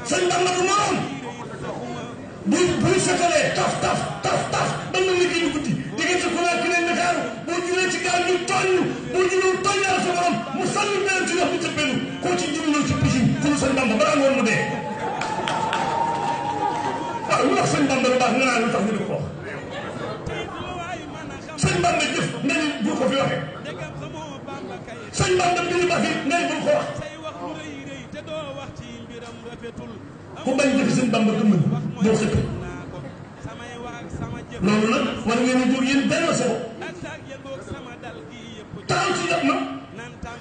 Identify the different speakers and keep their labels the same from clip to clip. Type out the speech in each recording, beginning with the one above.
Speaker 1: sëñ Bamba du moom buy fekkalee taf taf taf taf ba mel ni kii guddi diggante ku nekk leen Ndakaaru boo julee ci gaal ñu tooñ boo julee tooñ yàlla sa borom mu sànni beneen ci ndox mi tëbbeelu koo ci jublu ci piscine ku ñu sëñ Bamba balaa ngoon mu dee waaw lu wax sëñ Bamba lu baax nga naan lu tax ñu di ko wax sëñ Bamba jëf nga ni bul ko fi waxee sëñ Bamba bi ñu baax yi nga ni bul ko wax ku bañ jëf sëñ Bamba gëm na boo xëpp loolu nag war ngeen a jóg yéen benn sa bopp taxaw ci jot na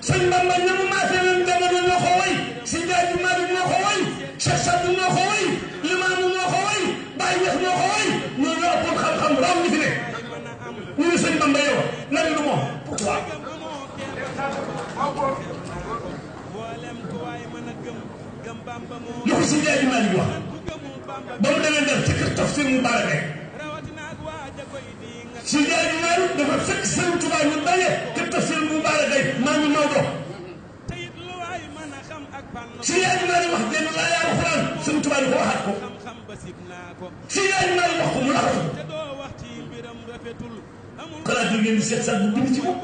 Speaker 1: sëñ Bamba ñamu maase leen jamono ñoo ko way si Jaaji Maalik moo ko way Cheikh Sadou moo ko way Limaamu moo ko way Baye Ñas moo ko way ñoo ñoo ëppoon xam-xam raw ñi fi ne ñu ne sëñ Bamba yow nan du moom pourquoi lu ko si Jaaji Maalik wax ba mu demee def ci kër tafsir mu barake si Jaaji Maalik dafa fekk Sëriñ Tuubaa ñu daje kër tafsir mu barake maa ngi Maodo si Jaaji Maalik wax genn laa yaa Alxuraan Sëriñ Tuubaa di ko waxaat ko si Jaaji Maalik wax ko mu laxatu xalaat yi ngeen di seet sax bu bind ci moom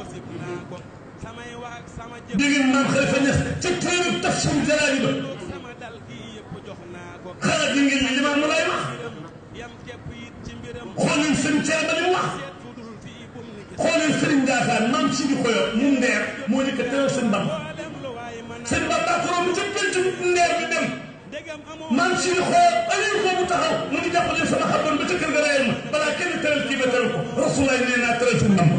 Speaker 1: dégg ngeen maam Xalifa Ñas ca téere tafsir Jalaali ba xalaat yi ngeen li Limaamu Laay wax xool leen sëriñ Thiel ba li mu wax xool leen sëriñ Ndiassane maam Sidi Xoyo mu ndeer moo ñu ko teewal sëñ Bamba sëñ Bamba ko romb ca penc ndeer bi dem maam Sidi Xoyo ëllëg ko bu taxaw mu ngi jàppale sama xaboon ba ca kër ga rayal ma balaa kenn teral kii ba teral ko Rasulaay nee naa teral sëñ Bamba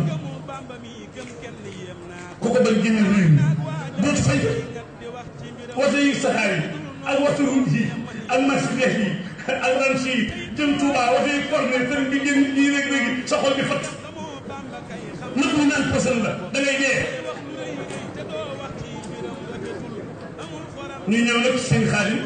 Speaker 1: ku ko bañ génne réew mi dootu fay woto yi saxaar yi ak woto ruuj yi ak Mercedes yi ak Range yi jëm Touba woto yi corne sëriñ bi génn ñii rek léegi sa xol bi fatt nag ñu naan poson la da ngay dee ñu ñëw nag seen Xaadim